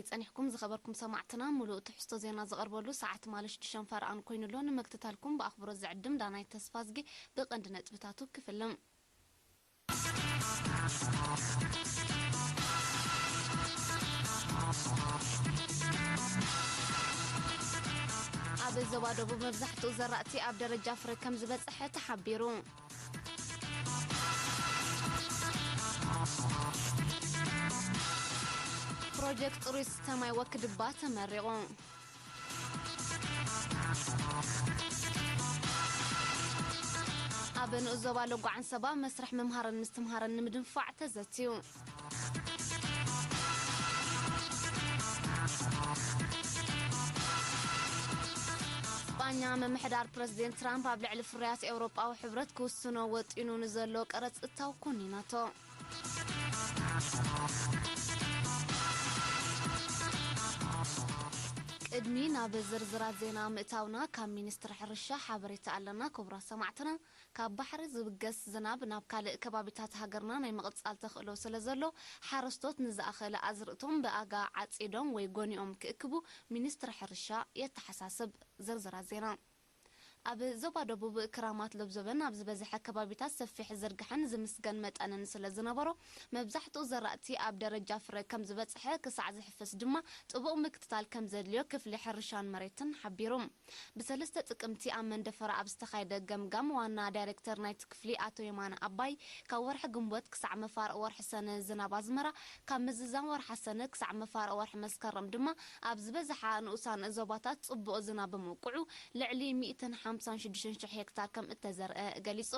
ጸኒሕኩም ዝኸበርኩም ሰማዕትና፣ ሙሉእ ትሕዝቶ ዜና ዝቐርበሉ ሰዓት ማለ ሽዱሽተ ፈረቓን ኮይኑ ኣሎ። ንምክትታልኩም ብኣኽብሮት ዝዕድም ዳናይት ተስፋዝጊ። ብቐንዲ ነጥብታቱ ክፍልም። ኣብ ዞባ ደቡብ መብዛሕትኡ ዘራእቲ ኣብ ደረጃ ፍረ ከም ዝበጽሐ ተሓቢሩ። ፕሮጀክት ጽሩይ ዝስተ ማይ ወክድባ ተመሪቑ። ኣብ ንኡስ ዞባ ሎጓ ዓንሰባ መስርሕ ምምሃርን ምስትምሃርን ንምድንፋዕ ተዘትዩ። ስጳኛ፣ ምምሕዳር ፕረዚደንት ትራምፕ ኣብ ልዕሊ ፍርያት ኤውሮጳዊ ሕብረት ክውስኖ ወጢኑ ንዘሎ ቀረጽ እታው ኮኒናቶ። ቅድሚ ናብ ዝርዝራት ዜና ምእታውና፣ ካብ ሚኒስትሪ ሕርሻ ሓበሬታ ኣለና። ክቡራት ሰማዕትና፣ ካብ ባሕሪ ዝብገስ ዝናብ ናብ ካልእ ከባቢታት ሃገርና ናይ ምቕጻል ተኽእሎ ስለ ዘሎ፣ ሓረስቶት ንዝኣኸለ ኣዝርእቶም ብኣጋ ዓጺዶም ወይ ጎኒኦም ክእክቡ ሚኒስትሪ ሕርሻ የተሓሳስብ። ዝርዝራት ዜና። ኣብ ዞባ ደቡብ ክራማት ለብዘበን ኣብ ዝበዝሐ ከባቢታት ሰፊሕ ዝርግሐን ዝምስገን መጠንን ስለ ዝነበሮ፣ መብዛሕትኡ ዘራእቲ ኣብ ደረጃ ፍረ ከም ዝበጽሐ፣ ክሳዕ ዝሕፈስ ድማ ጥቡቕ ምክትታል ከም ዘድልዮ ክፍሊ ሕርሻን መሬትን ሓቢሩ። ብሰለስተ ጥቅምቲ ኣብ መንደፈራ ኣብ ዝተኻየደ ገምጋም፣ ዋና ዳይሬክተር ናይቲ ክፍሊ ኣቶ የማነ ኣባይ፣ ካብ ወርሒ ግንቦት ክሳዕ መፋርቕ ወርሒ ሰነ ዝናብ ኣዝመራ፣ ካብ ምዝዛም ወርሓ ሰነ ክሳዕ መፋርቕ ወርሒ መስከረም ድማ ኣብ ዝበዝሓ ንኡሳን ዞባታት ጽቡቕ ዝናብ ብምውቅዑ፣ ልዕሊ ሚእትን ሓምሳን ሽዱሽተን ሽሕ ሄክታር ከም እተዘርአ ገሊጹ።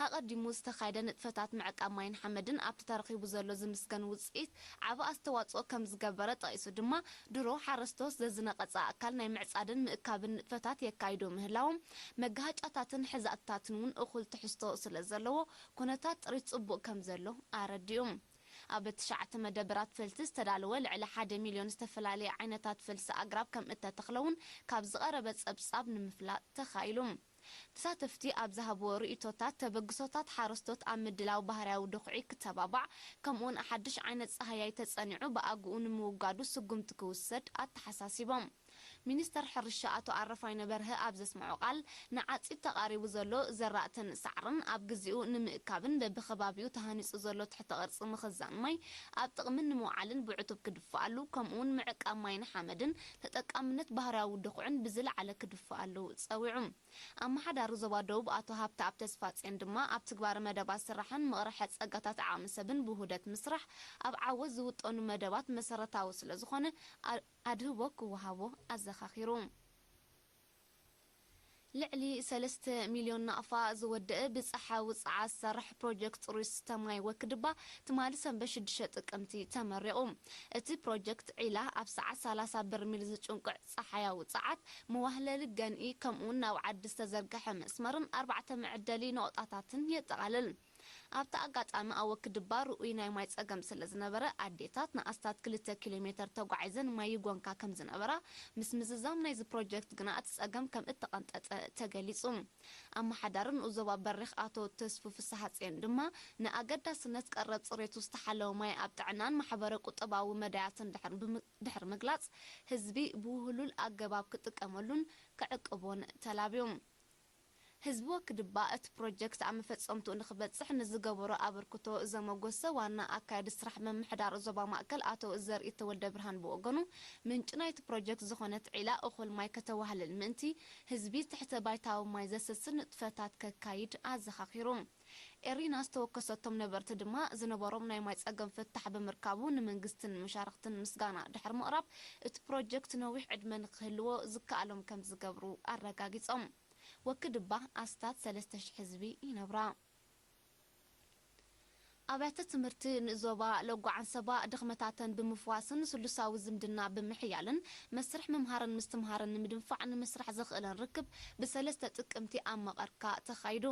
ኣቐዲሙ ዝተኻየደ ንጥፈታት ምዕቃብ ማይን ሓመድን ኣብቲ ተረኺቡ ዘሎ ዝምስገን ውጽኢት ዓቢ ኣስተዋጽኦ ከም ዝገበረ ጠቒሱ ድማ፣ ድሮ ሓረስቶት ዘዝነቐጸ ኣካል ናይ ምዕጻድን ምእካብን ንጥፈታት የካይዱ ምህላዎም፣ መጋሃጫታትን ሕዛእትታትን እውን እኹል ትሕዝቶ ስለ ዘለዎ፣ ኩነታት ጥሪት ጽቡቕ ከም ዘሎ ኣረዲኡ። ኣብ ትሽዓተ መደበራት ፈልሲ ዝተዳለወ ልዕሊ ሓደ ሚልዮን ዝተፈላለየ ዓይነታት ፈልሲ ኣግራብ ከም እተተኽለ እውን ካብ ዝቐረበ ጸብጻብ ንምፍላጥ ተኻኢሉ። ተሳተፍቲ ኣብ ዝሃብዎ ርእይቶታት፣ ተበግሶታት ሓረስቶት ኣብ ምድላው ባህርያዊ ድኹዒ ክተባባዕ፣ ከምኡውን ሓድሽ ዓይነት ጻህያይ ተጸኒዑ ብኣግኡ ንምውጋዱ ስጉምቲ ክውሰድ ኣተሓሳሲቦም። ሚኒስተር ሕርሻ ኣቶ ኣረፋይነ በርሀ ኣብ ዘስምዖ ቃል፣ ንዓጺድ ተቓሪቡ ዘሎ ዘራእትን ሳዕርን ኣብ ግዜኡ ንምእካብን በብኸባቢኡ ተሃኒጹ ዘሎ ትሕተ ቅርጺ ምኽዛን ማይ ኣብ ጥቕሚ ንምውዓልን ብዕቱብ ክድፍኣሉ፣ ከምኡውን ምዕቃብ ማይን ሓመድን ተጠቃምነት ባህርያዊ ድኹዕን ብዝለዓለ ክድፍኣሉ ጸዊዑ። ኣመሓዳሪ ዞባ ደቡብ ኣቶ ሃብተኣብ ተስፋጽዮን ድማ፣ ኣብ ትግባረ መደባት ስራሕን ምቕርሐ ጸጋታት ዓቕሚ ሰብን ብውህደት ምስራሕ ኣብ ዓወት ዝውጠኑ መደባት መሰረታዊ ስለ ዝኾነ፣ ኣ-፣ ኣድህቦ ክወሃቦ ኣዘኻኺሩ። ልዕሊ ሰለስተ ሚልዮን ናቕፋ ዝወደአ ብጸሓ ውጽዓ ዝሰርሕ ፕሮጀክት ጽሩይ ዝስተ ማይ ወክድባ ትማሊ ሰንበት ሽዱሽተ ጥቅምቲ ተመሪቑ። እቲ ፕሮጀክት ዒላ ኣብ ሰዓት ሰላሳ በርሚል ዝጭንቁዕ ጸሓያዊ ጸዓት፣ መዋህለሊ ገንኢ፣ ከምኡውን ናብ ዓዲ ዝተዘርግሐ መስመርን ኣርባዕተ መዐደሊ ነቑጣታትን የጠቓልል። ኣብቲ ኣጋጣሚ ኣብ ወክድባ ርኡይ ናይ ማይ ጸገም ስለ ዝነበረ፣ ኣዴታት ንኣስታት ክልተ ኪሎ ሜተር ተጓዒዘን ማይ ይጎንካ ከም ዝነበራ፣ ምስ ምዝዛም ናይዚ ፕሮጀክት ግና እቲ ጸገም ከም እተቐንጠጠ ተገሊጹ። ኣመሓዳሪ ንኡስ ዞባ በሪኽ ኣቶ ተስፉ ፍስሃጽዮን ድማ፣ ንኣገዳስነት ቀረብ ጽሬቱ ዝተሓለወ ማይ ኣብ ጥዕናን ማሕበረ ቁጠባዊ መዳያትን ድሕር ብም-፣ ድሕሪ ምግላጽ፣ ህዝቢ ብውህሉል ኣገባብ ክጥቀመሉን ክዕቅቦን ተላብዩ። ህዝቢ ወክድባ እቲ ፕሮጀክት ኣብ መፈጸምትኡ ንኽበጽሕ ንዝገበሮ ኣበርክቶ ዘመጎሰ ዋና ኣካያዲ ስራሕ ምምሕዳር ዞባ ማእከል ኣቶ ዘርኢ ተወልደ ብርሃን ብወገኑ፣ ምንጪ ናይቲ ፕሮጀክት ዝኾነት ዒላ እኹል ማይ ከተዋህልል ምእንቲ፣ ህዝቢ ትሕተ ባይታዊ ማይ ዘሰስን ንጥፈታት ከካይድ ኣዘኻኺሩ። ኤሪና ዝተወከሰቶም ነበርቲ ድማ፣ ዝነበሮም ናይ ማይ ጸገም ፍታሕ ብምርካቡ ንመንግስትን መሻርኽትን ምስጋና ድሕሪ ምቕራብ፣ እቲ ፕሮጀክት ነዊሕ ዕድመ ንክህልዎ ዝከኣሎም ከም ዝገብሩ ኣረጋጊጾም። ወክድባ ኣስታት ሰለስተ ሽሕ ህዝቢ ይነብራ። ኣብያተ ትምህርቲ ንዞባ ሎጎ ዓንሰባ ድኽመታተን ብምፍዋስን ስሉሳዊ ዝምድና ብምሕያልን መስርሕ ምምሃርን ምስትምሃርን ንምድንፋዕ ንምስራሕ ዘኽእለን ርክብ ብሰለስተ ጥቅምቲ ኣብ መቐርካ ተኻይዱ።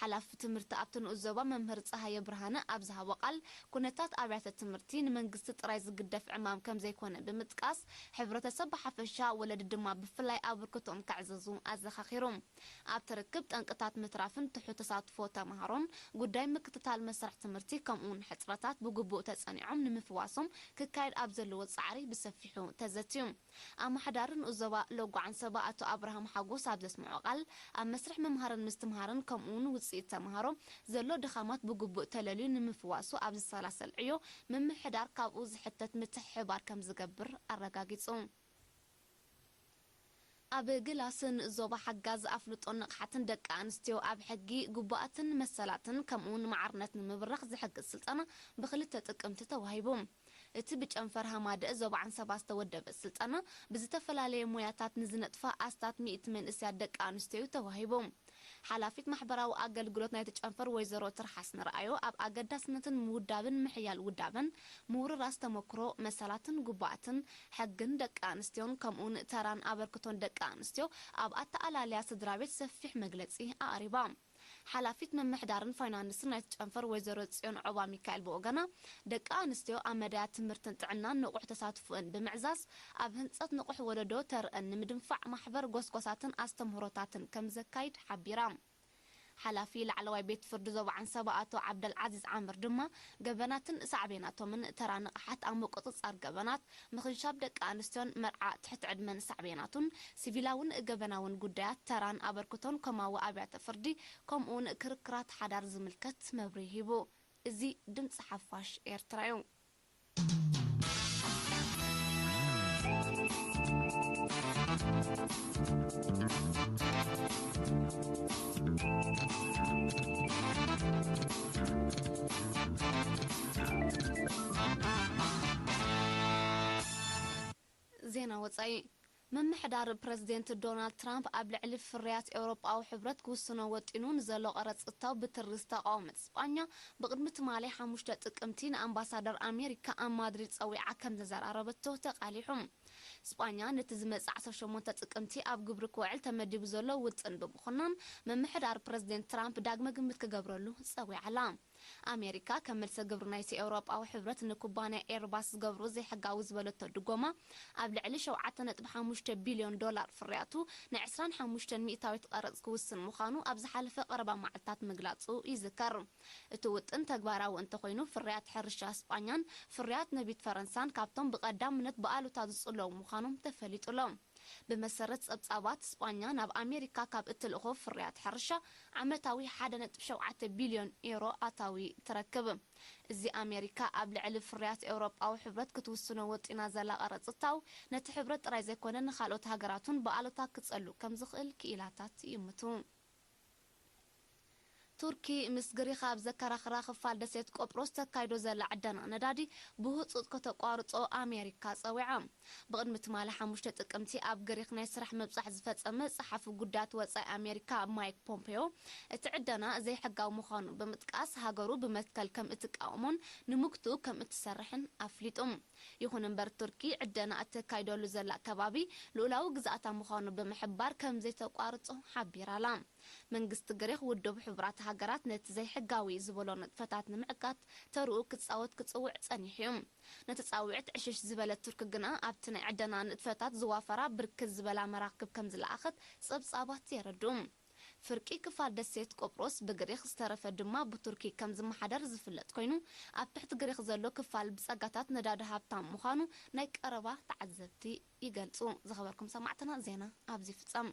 ሓላፊ ትምህርቲ ኣብቲ ንኡስ ዞባ መምህር ጸሃየ ብርሃነ ኣብ ዝሃቦ ቃል፣ ኩነታት ኣብያተ ትምህርቲ ንመንግስቲ ጥራይ ዝግደፍ ዕማም ከም ዘይኮነ ብምጥቃስ፣ ሕብረተሰብ ብሓፈሻ፣ ወለዲ ድማ ብፍላይ ኣበርክቶኦም ከዕዘዙ ኣዘኻኺሩ። ኣብቲ ርክብ፣ ጠንቅታት ምትራፍን ትሑት ተሳትፎ ተመሃሮን፣ ጉዳይ ምክትታል መስርሕ ትምህርቲ እቲ ከምኡውን ሕጽረታት ብግቡእ ተጸኒዖም ንምፍዋሶም ክካየድ ኣብ ዘለዎ ጻዕሪ ብሰፊሑ ተዘትዩ። ኣመሓዳሪ ንኡስ ዞባ ሎጓ ዓንሰባ ኣቶ ኣብርሃም ሓጎስ ኣብ ዘስምዖ ቃል፣ ኣብ መስርሕ ምምሃርን ምስትምሃርን ከምኡውን ውጽኢት ተምሃሮ ዘሎ ድኻማት ብግቡእ ተለልዩ ንምፍዋሱ ኣብ ዝሰላሰል ዕዮ ምምሕዳር ካብኡ ዝሕተት ምትሕብባር ከም ዝገብር ኣረጋጊጹ። ኣብ ግላስን ዞባ ሓጋዝ ኣፍልጦን ንቕሓትን ደቂ ኣንስትዮ ኣብ ሕጊ፣ ግቡኣትን መሰላትን ከምኡውን ማዕርነት ንምብራኽ ዝሕግዝ ስልጠና ብክልተ ጥቅምቲ ተዋሂቡ። እቲ ብጨንፈር ሃማደእ ዞባ ዓንሰባ ዝተወደበ ስልጠና ብዝተፈላለየ ሞያታት ንዝነጥፋ ኣስታት ሚእቲ መንእሰያት ደቂ ኣንስትዮ እዩ ተዋሂቡ። ሓላፊት ማሕበራዊ ኣገልግሎት ናይቲ ጨንፈር ወይዘሮ ትርሓስ ንርኣዮ ኣብ ኣገዳስነትን ምውዳብን ምሕያል ውዳበን ምውርራስ ተመክሮ መሰላትን ግቡኣትን ሕግን ደቂ ኣንስትዮን ከምኡውን ተራን ኣበርክቶን ደቂ ኣንስትዮ ኣብ ኣተኣላልያ ስድራ ቤት ሰፊሕ መግለጺ ኣቕሪባ። ሓላፊት ምምሕዳርን ፋይናንስን ናይቲ ጨንፈር ወይዘሮ ጽዮን ዖባ ሚካኤል ብወገና፣ ደቂ ኣንስትዮ ኣብ መዳያት ትምህርትን ጥዕናን ንቑሕ ተሳትፎእን ብምዕዛዝ ኣብ ህንጸት ንቑሕ ወለዶ ተርእን ንምድንፋዕ ማሕበር ጎስጎሳትን ኣስተምህሮታትን ከም ዘካይድ ሓቢራ። ሓላፊ ላዕለዋይ ቤት ፍርዲ ዞባ ዓንሰባ ኣቶ ዓብደል ዓዚዝ ዓምር ድማ፣ ገበናትን ሳዕቤናቶምን ተራ ንቕሓት ኣብ ምቁጽጻር ገበናት፣ ምኽንሻብ ደቂ ኣንስትዮን መርዓ ትሕቲ ዕድመን ሳዕቤናቱን፣ ሲቪላውን ገበናውን ጉዳያት ተራን ኣበርክቶን ኮማዊ ኣብያተ ፍርዲ ከምኡውን ክርክራት ሓዳር ዝምልከት መብርሂ ሂቡ። እዚ ድምፂ ሓፋሽ ኤርትራ እዩ። ዜና ወጻኢ። ምምሕዳር ፕረዚደንት ዶናልድ ትራምፕ ኣብ ልዕሊ ፍርያት ኤውሮጳዊ ሕብረት ክውስኖ ወጢኑ ንዘሎ ቀረጽ እታው ብትሪ ዝተቓወመት ስጳኛ፣ ብቕድሚ ትማሊ ሓሙሽተ ጥቅምቲ ንኣምባሳደር ኣሜሪካ ኣብ ማድሪድ ጸዊዓ ከም ዘዘራረበቶ ተቓሊሑ። ስጳኛ ነቲ ዝመጽእ ዓሰርተ ሸሞንተ ጥቅምቲ ኣብ ግብሪ ክውዕል ተመዲቡ ዘሎ ውጥን ብምኹናን፣ ምምሕዳር ፕረዚደንት ትራምፕ ዳግመ ግምት ክገብረሉ ጸዊዓላ። ኣሜሪካ ከም መልሰ ግብሪ ናይቲ ኤውሮጳዊ ሕብረት ንኩባንያ ኤርባስ ዝገብሮ ዘይሕጋዊ ዝበለቶ ድጎማ ኣብ ልዕሊ ሸውዓተ ነጥቢ ሓሙሽተ ቢልዮን ዶላር ፍርያቱ ንዕስራን ሓሙሽተን ሚእታዊት ቀረጽ ክውስን ምዃኑ ኣብ ዝሓለፈ ቀረባ መዓልታት ምግላጹ ይዝከር። እቲ ውጥን ተግባራዊ እንተኾይኑ፣ ፍርያት ሕርሻ ስጳኛን ፍርያት ነቢት ፈረንሳን ካብቶም ብቐዳምነት ብኣሉታ ዝጽለዉ ምዃኖም ተፈሊጡ ኣሎ። ብመሰረት ጸብጻባት፣ ስጳኛ ናብ ኣሜሪካ ካብ እትልእኾ ፍርያት ሕርሻ ዓመታዊ ሓደ ነጥቢ ሸውዓተ ቢልዮን ዩሮ ኣታዊ ትረክብ። እዚ ኣሜሪካ ኣብ ልዕሊ ፍርያት ኤውሮጳዊ ሕብረት ክትውስኖ ወጢና ዘላ ቀረጽ እታው፣ ነቲ ሕብረት ጥራይ ዘይኮነ ንኻልኦት ሃገራት እውን ብኣሉታ ክጸሉ ከም ዝኽእል ክኢላታት ይእምቱ። ቱርኪ ምስ ግሪኽ ኣብ ዘከራኽራ ክፋል ደሴት ቆጵሮስ ተካይዶ ዘላ ዕደና ነዳዲ ብህጹጽ ከተቋርጾ ኣሜሪካ ጸዊዓ። ብቕድሚ ትማሊ ሓሙሽተ ጥቅምቲ ኣብ ግሪኽ ናይ ስራሕ ምብጻሕ ዝፈጸመ ጸሓፊ ጉዳያት ወጻኢ ኣሜሪካ ማይክ ፖምፔዮ፣ እቲ ዕደና ዘይሕጋዊ ምዃኑ ብምጥቃስ፣ ሃገሩ ብመትከል ከም እትቃወሞን ንምግትኡ ከም እትሰርሕን ኣፍሊጡ። ይኹን እምበር፣ ቱርኪ ዕደና እተካይደሉ ዘላ ከባቢ ልኡላዊ ግዝኣታ ምዃኑ ብምሕባር ከም ዘይተቋርጾ ሓቢራላ። መንግስቲ ግሪኽ፣ ውድብ ሕቡራት ሃገራት ነቲ ዘይሕጋዊ ዝበሎ ንጥፈታት ንምዕጋት ተርኡ ክጻወት ክጽውዕ ጸኒሑ እዩ። ነቲ ጻውዒት ዕሽሽ ዝበለት ቱርኪ ግና፣ ኣብቲ ናይ ዕደና ንጥፈታት ዝዋፈራ ብርክት ዝበላ መራክብ ከም ዝለኣኸት ጸብጻባት የረድኡ። ፍርቂ ክፋል ደሴት ቆጵሮስ ብግሪኽ፣ ዝተረፈ ድማ ብቱርኪ ከም ዝመሓደር ዝፍለጥ ኮይኑ፣ ኣብ ትሕቲ ግሪኽ ዘሎ ክፋል ብጸጋታት ነዳዲ ሃብታም ምዃኑ ናይ ቀረባ ተዓዘብቲ ይገልጹ። ዝኸበርኩም ሰማዕትና፣ ዜና ኣብዚ ይፍጸም።